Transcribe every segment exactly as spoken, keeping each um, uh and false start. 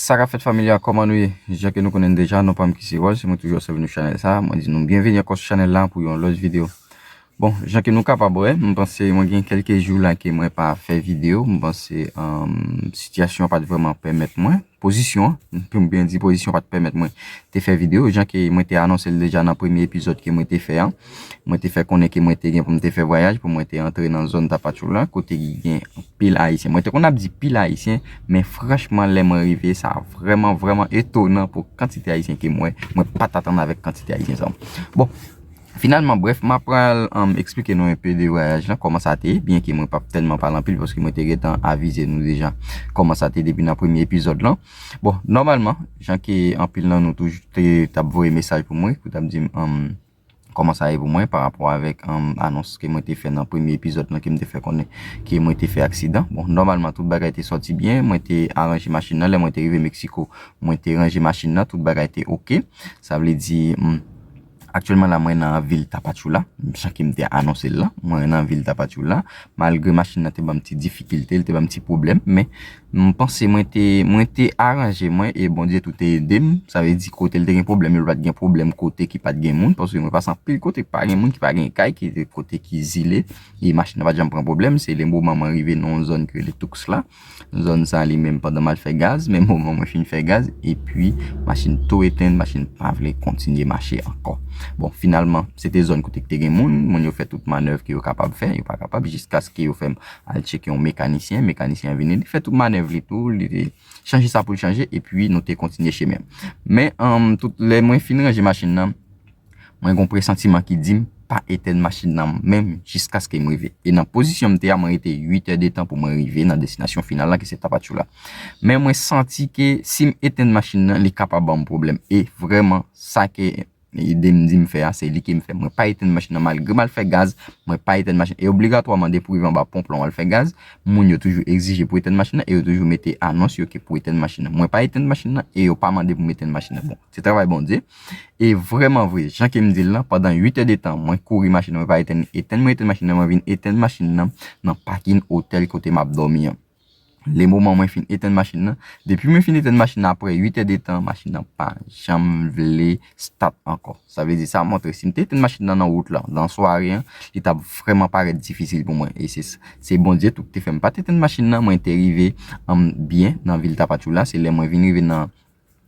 Sa k ap fèt, fanmi a, kòman nou ye? Jan ke nou konnen deja, non pa m ki se Ròl, se mwen toujou ap sèvi nou chanèl sa. Mwen di nou byenveni ankò sou chanèl la pou yon lòt videyo. Bon, jan ke nou kapab wè, m panse mwen gen kèlke jou la ke mwen pa fè videyo. M panse, um, sitiyasyon an pa t vrèman pèmèt mwen. Pozisyon an, pou m byen di, pozisyon an pa t pèmèt mwen te fè videyo. Jan ke mwen te anonse l deja nan premye epizòd ke mwen te fè an. Mwen te fè konnen ke mwen te gen pou m te fè vwayaj, pou mwen te antre nan zòn Tapachula, kote ki gen pil Ayisyen. Mwen te konn ap di pil Ayisyen, men franchman, lè mwen rive, sa vrèman, vrèman etonan pou kantite Ayisyen ke m wè. Mwen pa t atann avèk kantite Ayisyen sa. Bon, finalman, brèf, m ap pral, um, eksplike nou enpe de vwayaj lan, kòman sa te ye, byen ke mwen p ap tèlman pale anpil, paske mwen te gentan avize nou deja kòman sa te ye depi nan premye epizòd lan. Bon, nòmalman, jan ke anpil nan nou toujou te t ap voye mesaj pou mwen, pou t ap di m, um, kòman sa ye pou mwen pa rapò avèk, um, anons ke mwen te fè nan premye epizòd lan, ke m te fè konnen ke mwen te fè aksidan. Bon, nòmalman, tout bagay te sòti byen. Mwen te aranje machin nan. Lè mwen te rive Meksiko, mwen te ranje machin nan. Tout bagay te oke. Sa vle di, um, aktyèlman la, mwen nan vil Tapachula. Jan ke m te anonse l la, mwen nan vil Tapachula. Malgre machin nan te ban m ti difikilte, l te ban m ti pwoblèm, men m panse mwen te, mwen te aranje mwen e Bondye tou te ede m. Sa vle di kote l te gen pwoblèm yo, l pa t gen pwoblèm kote ki pa t gen moun, paske mwen pase anpil kote ki pa gen moun, ki pa gen kay, ki kote ki zile, e machin nan pa t janm pran pwoblèm. Se le moman mwen rive nan yon zòn ki rele Tuxtla. Zòn sa li menm pandan m al fè gaz, men moman mwen fin fè gaz, epi machin tou etenn, machin pa vle kontinye mache ankò. Bon, finalman, se te zòn kote ki te gen moun, moun yo fè tout manèv ke yo kapab fè, yo pa kapab, jiskaske yo fè m al tcheke yon mekanisyen, mekanisyen an vini, li fè tout manèv li tou, li te chanje sa pou l chanje, epi nou te kontinye chemen. Men, um, tout lè mwen fin ranje machin nan, mwen gen yon presantiman ki di m pa etenn machin nan menm jiskaske m rive. E nan pozisyon m te a, mwen rete uit è de tan pou mwen rive nan destinasyon final la, ki se Tapachula. Men mwen santi ke si m etenn machin nan, li kapab ban m pwoblèm. E vrèman, sa ke ede m di m fè a, se li ke m fè. Mwen pa etenn machin nan malgre m al fè gaz, mwen pa etenn machin. E obligatwaman, depi w rive anba ponp lan w al fè gaz, moun yo toujou egzije pou etenn machin nan e yo toujou mete anons yo ke pou etenn machin nan. Mwen pa etenn machin nan e yo pa mande pou m etenn machin nan. Bon, se travay Bondye. E vrèman vre, jan ke m di l lan, pandan uit è de tan, mwen kouri machin nan, mwen pa etenn, etenn, mwen etenn machin nan, mwen vin etenn machin nan nan pakin otèl kote m ap dòmi an. Le moman mwen fin etenn machin nan, depi mwen fin etenn machin nan apre uit è de tan, machin nan pa janm vle stat ankò. Sa vle di sa montre si m te etenn machin nan nan wout la, nan sware an, li t ap vrèman parèt difisil pou mwen. E se, se Bondye tou ki te fè m pa t etenn machin nan, mwen te rive, um, byen nan vil Tapachula. Se lè mwen vin rive nan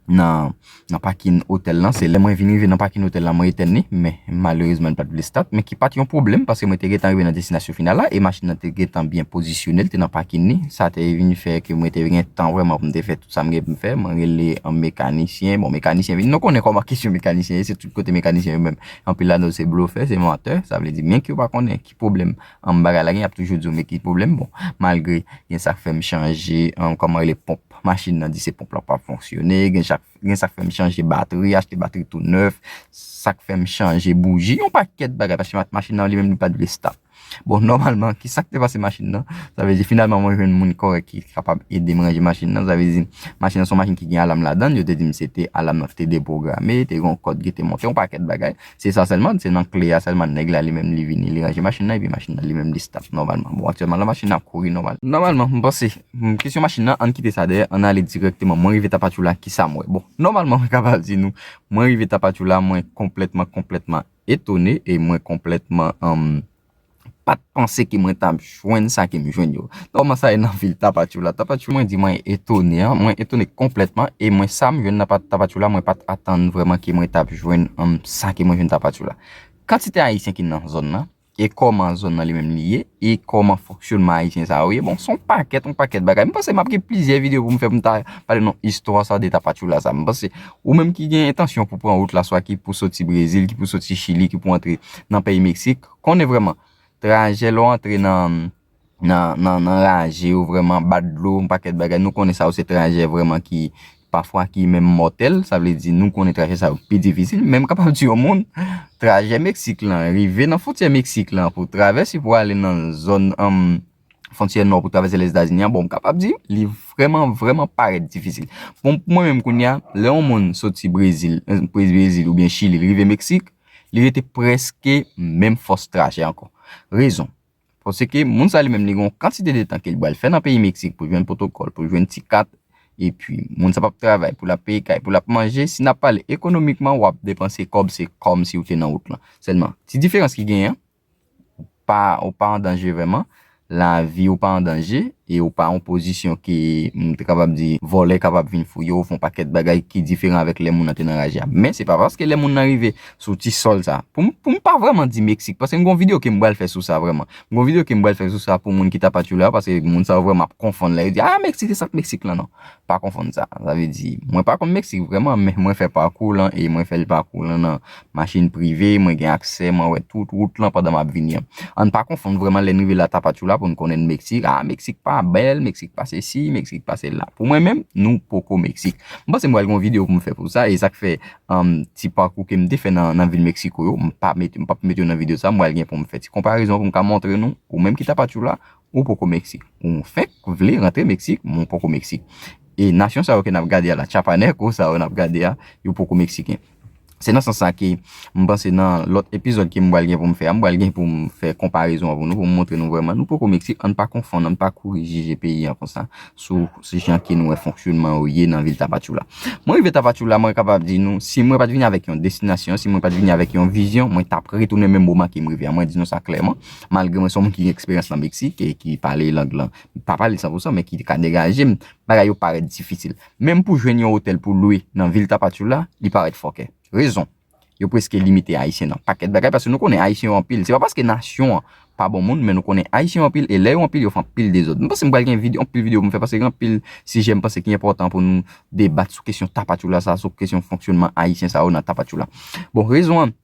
nan, nan pakin otèl lan. Se lè mwen vin rive nan pakin otèl lan, mwen etenn li, men malerezman, li pa t vle stat, men ki pa t yon pwoblèm, paske mwen te gentan rive nan destinasyon final la, e machin nan te gentan byen pozisyone, li te nan pakin li. Sa te vin fè ke mwen te gen tan vrèman pou m te fè tout sa m gen pou m fè. Mwen rele yon mekanisyen. Bon, mekanisyen vin. Nou konnen kòman kesyon mekanisyen ye, se tout kote mekanisyen yo menm. Anpil ladan yo se blofè, se mantè. Sa vle di, byen ke yo pa konnen ki pwoblèm, um, bagay la gen, y ap toujou di w, men ki pwoblèm. Bon, malgre gen sa k fè m chanje, um, kòman rele, ponp machin nan, di se ponp lan pa fonksyone, gen sa k gen sa k fè m chanje batri, achte batri tou nèf, sa k fè m chanje bouji, yon pakèt bagay, paske ma-, machin nan li menm li pa t vle stat. Bon, nòmalman, ki sa k te pase machin nan? Sa vle di, finalman, mwen jwenn moun kòrèk ki kapab ede m ranje machin nan. Sa vle di, machin nan se yon machin ki gen alam ladan l, yo te di m se te alam nan ki te depwograme, te gen yon kòd ki te monte, yon pakèt bagay. Se sa sèlman, se nan kle a sèlman, nèg la li menm li vini, li ranje machin nan, epi machin nan li menm li stat nòmalman. Bon, aktyèlman la, machin nan ap kouri nòmal. Nòmalman, m panse, m, kesyon machin nan, ann kite sa dèyè, ann ale dirèkteman. Mwen rive Tapachula, ki sa m wè? Bon, nòmalman, mwen kapab di nou, mwen rive Tapachula, mwen konplètman, konplètman etone, e mwen konplètman, um, pa t panse ke mwen t ap jwenn sa ke m jwenn yo. Kòman sa ye nan vil Tapachula? Tapachula, mwen di mwen etone, an, mwen etone konplètman, e mwen sa m jwenn nan pa-, Tapachula, mwen pa t atann vrèman ke mwen t ap jwenn, um, sa ke mwen jwenn Tapachula. Kantite Ayisyen ki nan zòn nan, e kòman zòn nan li menm li ye, e kòman fonksyònman Ayisyen sa yo ye. Bon, se yon pakèt, yon pakèt bagay. M panse m ap gen plizyè videyo pou m fè pou m ta pale nan istwa sa de Tapachula sa. M panse ou menm ki gen entansyon pou pran wout la, swa ki pou soti Brezil, ki pou soti Chili, ki pou antre nan peyi Meksik, konnen vrèman trajè lè w antre nan, nan, nan, nan raje yo vrèman, ba dlo, yon pakèt bagay. Nou konnen sa yo se trajè vrèman ki pafwa ki menm mòtèl. Sa vle di nou konnen trajè sa yo pi difisil. Men m kapab di yon moun, trajè Meksik lan, rive nan fwontyè Meksik lan pou travèse pou ale nan zòn, um, fwontyè nò pou travèse Lèzetazini an, bon, m kapab di li vrèman, vrèman parèt difisil. Bon, pou mwen menm kounye a, lè yon moun soti Brezil, euh, Brezil oubyen Chili, li rive Meksik, li rete prèske menm fòs trajè ankò. Rezon. Paske moun sa li menm li gen yon kantite de tan ke li pral fè nan peyi Meksik pou jwenn pwotokòl, pou jwenn ti kat, epi moun sa p ap travay pou l ap peye kay, pou l ap manje, si n ap pale ekonomikman, w ap depanse kòb, se kòmsi w te nan wout lan. Sèlman, ti diferans ki genyen, pa, ou pa an danje vrèman, lavi ou pa an danje, e ou pa an pozisyon ke, m te kapab di, vòlè kapab vin fouye w, fè yon pakèt bagay ki diferan avèk lè moun nan te nan raje a. Men se pa paske lè moun nan rive sou ti sòl sa. Pou m, pou m pa vrèman di Meksik, paske m gon videyo ke m pral fè sou sa vrèman. M gon videyo ke m pral fè sou sa pou moun ki Tapachula, paske moun sa yo vrèman ap konfonn lè yo di, "Ah, Meksik, se sa k Meksik lan, non." Pa konfonn sa. Sa vle di, mwen pa konn Meksik vrèman, men mwen fè pakou lan e mwen fè l pakou lan nan machin prive, mwen gen aksè, mwen wè tout wout lan pandan m ap vini an. Ann pa konfonn vrèman lè n rive la Tapachula pou n konnen Meksik. Ah, Meksik pa bèl, Meksik pa sesi, Meksik pa sela. Pou mwen menm, nou poko Meksik. M panse m pral gen yon videyo pou m fè pou sa, e sa k fè, um, ti pakou ke m te fè nan, nan vil Meksiko yo, m pa mete, m p ap mete yo nan videyo sa, m pral gen pou m fè ti konparezon pou m ka montre nou, ou menm ki Tapachula, ou poko Meksik. Ou fèk vle rantre Meksik, men ou poko Meksik. E nasyon sa yo ke n ap gade a la, Chiapaneco sa yo n ap gade a, yo poko Meksiken. Se nan sans sa ke m panse nan lòt epizòd ke m pral gen pou m fè a, m pral gen pou m fè konparezon an pou nou, pou m montre nou vrèman, nou poko Meksik, ann pa konfonn, ann pa kouri jije peyi an konsa, sou, sou jan ke nou wè fonksyonman yo ye nan vil Tapachula. Mwen rive Tapachula, mwen kapab di nou, si mwen pa t vini avèk yon destinasyon, si mwen pa t vini avèk yon vizyon, mwen t ap retounen menm moman ke m rive a. Mwen di nou sa klèman, malgre mwen se yon moun ki gen eksperyans nan Meksik e ki pale lang lan, pa pale l san pou san, men ki ka degaje m, bagay yo parèt difisil. Menm pou jwenn yon otèl pou lwe nan vil Tapachula, li parèt fòkè. Rezon, yo prèske limite Ayisyen nan pakèt bagay, paske nou konnen Ayisyen yo anpil. Se pa paske nasyon an pa bon moun, men nou konnen Ayisyen yo anpil, e lè yo anpil, yo fè anpil dezòd. M panse m pral gen videyo, anpil videyo pou m fè, paske gen anpil sijè m panse ki enpòtan pou nou debat sou kesyon Tapachula sa, sou kesyon fonksyonman Ayisyen sa yo nan Tapachula. Bon, rezon an,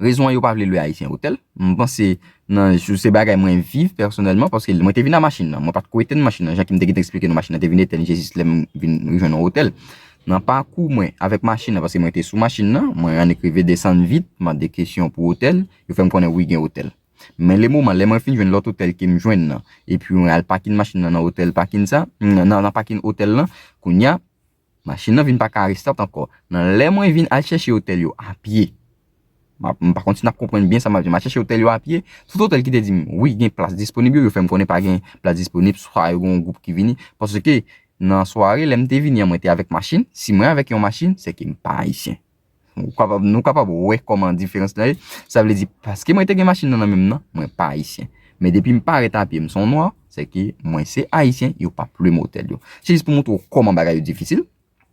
rezon an yo pa vle lwe Ayisyen otèl. M panse nan jou se bagay mwen viv pèsonèlman, paske mwen te vin a machin nan. Mwen pa t ko etenn machin nan. Jan ke m te gentan eksplike nou, machin nan te vin etenn jis lè m vin jwenn yon otèl. Nan pakou mwen avèk machin nan, paske mwen te sou machin nan, mwen annik rive desann vit, mande kesyon pou otèl, yo fè m konnen wi gen otèl. Men le moman, lè mwen fin jwenn lòt otèl ke m jwenn nan, epi mwen al pakin machin nan nan otèl pakin sa, nan, nan pakin otèl lan, kounye a, machin nan vin pa ka restart ankò. Nan lè mwen vin al chèche otèl yo a pye, m ap, m pa konn si n ap konprann byen sa m ap di. M al chèche otèl yo a pye, tout otèl ki te di m, wi, gen plas disponib yo, yo fè m konnen pa gen plas disponib, swa yo gen yon gwoup ki vini. Paske nan sware, lè m te vini an, mwen te avèk machin. Si mwen avèk yon machin, se ke m pa ayisyen. Ou kapab, nou kapab wè kòman diferans lan ye. Sa vle di, paske mwen te gen machin nan nan men m nan, mwen pa ayisyen. Men depi m parèt a pye, m se yon nwa, se ke mwen se ayisyen, yo p ap lwe m otèl yo. Se jis pou montre w kòman bagay yo difisil,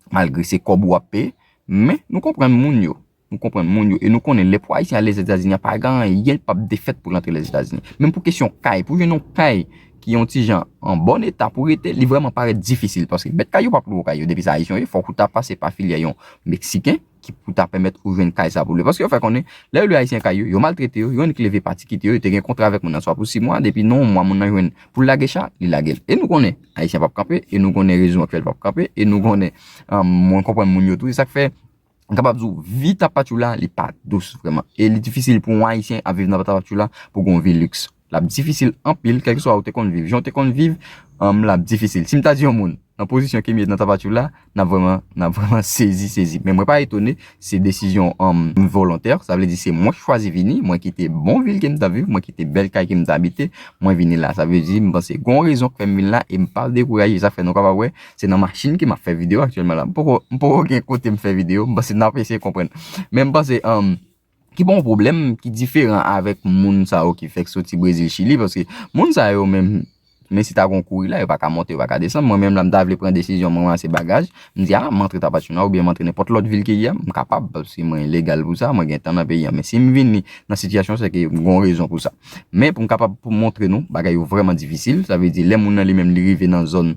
malgre se kòb ou ap peye, men nou konprann moun yo. Nou konprann moun yo, e nou konnen lè pou ayisyen al Lèzetazini, pa gen anyen l p ap defèt pou l antre Lèzetazini. Menm pou kesyon kay, pou jwenn yon kay ki yon ti jan an bon eta pou rete, li vrèman parèt difisil, paske mèt kay yo p ap lwe w kay yo, depi se ayisyen yo ye, fòk ou ta pase pa filyè yon meksiken, ki pou ta pèmèt ou jwenn kay sa pou lwe. Paske yo fè konnen, lè yo lwe ayisyen kay yo, yo maltrete yo, yo annik leve pati kite yo, yo te gen kontra avèk moun nan swa pou sis mwa, depi nan yon mwa moun nan jwenn pou l lage cha, li lage l. E nou konnen, ayisyen p ap kanpe, e nou konnen rezon an k fè l p ap kanpe, e nou konnen, um, mwen konprann moun yo tou, e sa k fè, m kapab di w, vi Tapachula, li pa dous vrèman. E li difisil pou yon ayisyen ap viv nan Tapachula pou gen yon vi liks. L ap difisil anpil, kèlkeswa ou te konn viv, jan w te konn viv, um, l ap difisil. Si m ta di yon moun, nan pozisyon ke m ye nan Tapachula, n ap vrèman, n ap vrèman sezi, sezi. Men mwen pa etone, se desizyon, um, volontè. Sa vle di se mwen k chwazi vini, mwen kite bon vil ke m t ap viv, mwen kite bèl kay ke m t abite, mwen vini la. Sa vle di, m panse gon rezon k fè m vin la e m pa dekouraje. Sa fè nou kapab wè, se nan machin ke m ap fè videyo aktyèlman la. M poko, m poko gen kote m fè videyo, m panse n ap eseye konprann. Men m panse, um, ki pa yon pwoblèm ki diferan avèk moun sa yo ki fèk soti Brezil, Chili, paske moun sa yo menm, men si ta gon kouri la, yo pa ka monte, yo pa ka desann. Mwen menm la, m ta vle pran desizyon, mwen ranse bagaj, m di, a, m antre Tapachula oubyen m antre nenpòt lòt vil ke y a, m kapab, paske mwen legal pou sa, mwen gen tan nan peyi an. Men si m vini nan sitiyasyon, se ke m gon rezon pou sa. Men pou m kapab pou montre nou, bagay yo vrèman difisil, sa vle di, lè moun nan li menm li rive nan zòn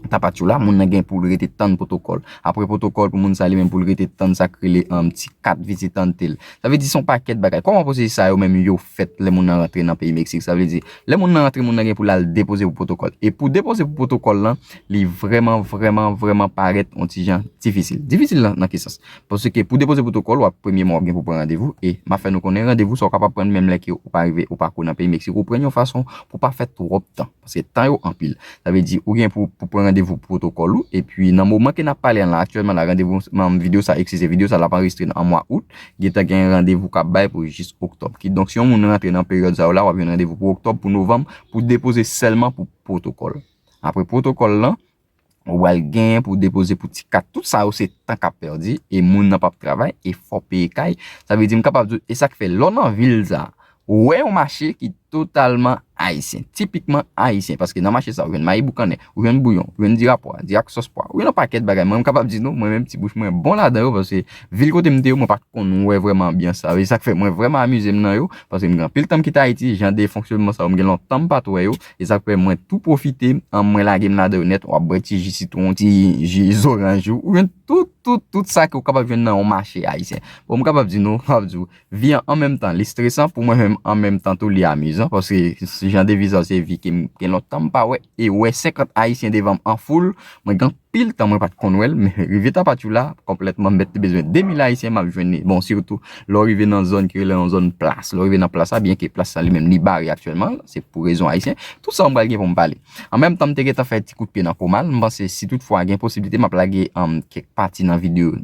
Tapachula, moun nan gen pou l rete tann pwotokòl. Apre pwotokòl pou moun sa li menm pou l rete tann sa k rele, um, ti kat vizitante l. Sa vle di se yon pakèt bagay. Kòman pwosesis sa yo menm yo fèt lè moun nan rantre nan peyi Meksik? Sa vle di, lè moun nan rantre, moun nan gen pou l al depoze pou pwotokòl. E pou depoze pou pwotokòl lan, li vrèman, vrèman, vrèman parèt yon ti jan difisil. Difisil nan, nan ki sans? Paske pou depoze pwotokòl, w ap premyèman w ap gen pou pran randevou. E m ap fè nou konnen randevou sa w kapab pran menm lè ke ou pa rive, ou pa ko nan peyi Meksik. Ou pran yon fason pou pa fè twòp tan. Paske tan yo anpil. Sa vle di, ou gen pou, pou pran randevou pou pwotokòl ou. Epi, nan moman ke n ap pale an la, aktyèlman la, randevou, nan videyo sa, eskize, videyo sa, l ap anrejistre nan mwa out. Gentan gen randevou k ap bay pou jis oktòb. Kidonk, si yon moun rantre nan peryòd sa yo la, w ap jwenn randevou pou oktòb, pou novanm, pou depoze sèlman pou pwotokòl. Apre pwotokòl lan, ou pral genyen pou depoze pou ti kat, tout sa yo se tan k ap pèdi, e moun nan p ap travay, e fò peye kay. Sa vle di, m kapab di, e sa k fè, lè w nan vil sa, ou wè yon mache ki totalman ayisyen, tipikman ayisyen, paske nan mache sa, ou jwenn mayi boukannen, ou jwenn bouyon, ou jwenn diri a pwa, diri ak sòs pwa, ou jwenn yon pakèt bagay. Mwen, m kapab di nou, mwen menm, ti bouch mwen bon ladan yo, paske vil kote m te yo, mwen pa t konn wè vrèman anbyans sa yo. E sa k fè mwen vrèman amize m nan yo, paske m gen anpil tan m kite Ayiti, jan de fonksyonman sa yo, m gen lontan m pa t wè yo. E sa k fè mwen tou pwofite, an, mwen lage m ladan yo nèt, w ap bwè ti ji sitwon, ti ji zoranj ou, ou jwenn tout, tout, tout sa ke w kapab jwenn nan yon mache ayisyen. Bon, m kapab di nou, m ap di w, vi an, an menm tan, li stresan, pou mwen menm, an menm tan tou, li amizan, paske se jan de vi sa, se vi ke m gen lontan m pa wè, e wè senkant ayisyen devan m an foul, mwen gen anpil tan mwen pa t konn wè l, men rive Tapachula, konplètman, m mèt te bezwen de mil ayisyen, m ap jwenn li. Bon, sitou, lè w rive nan zòn ki rele yon zòn plas, lè w rive nan plas la, byenke plas la li menm li bare aktyèlman, se pou rezon ayisyen, tout sa m pral gen pou m pale. An menm tan, m te gentan fè ti kout pye nan Komal, m panse si toutfwa gen posiblite, m ap lage, um, kèk pati nan videyo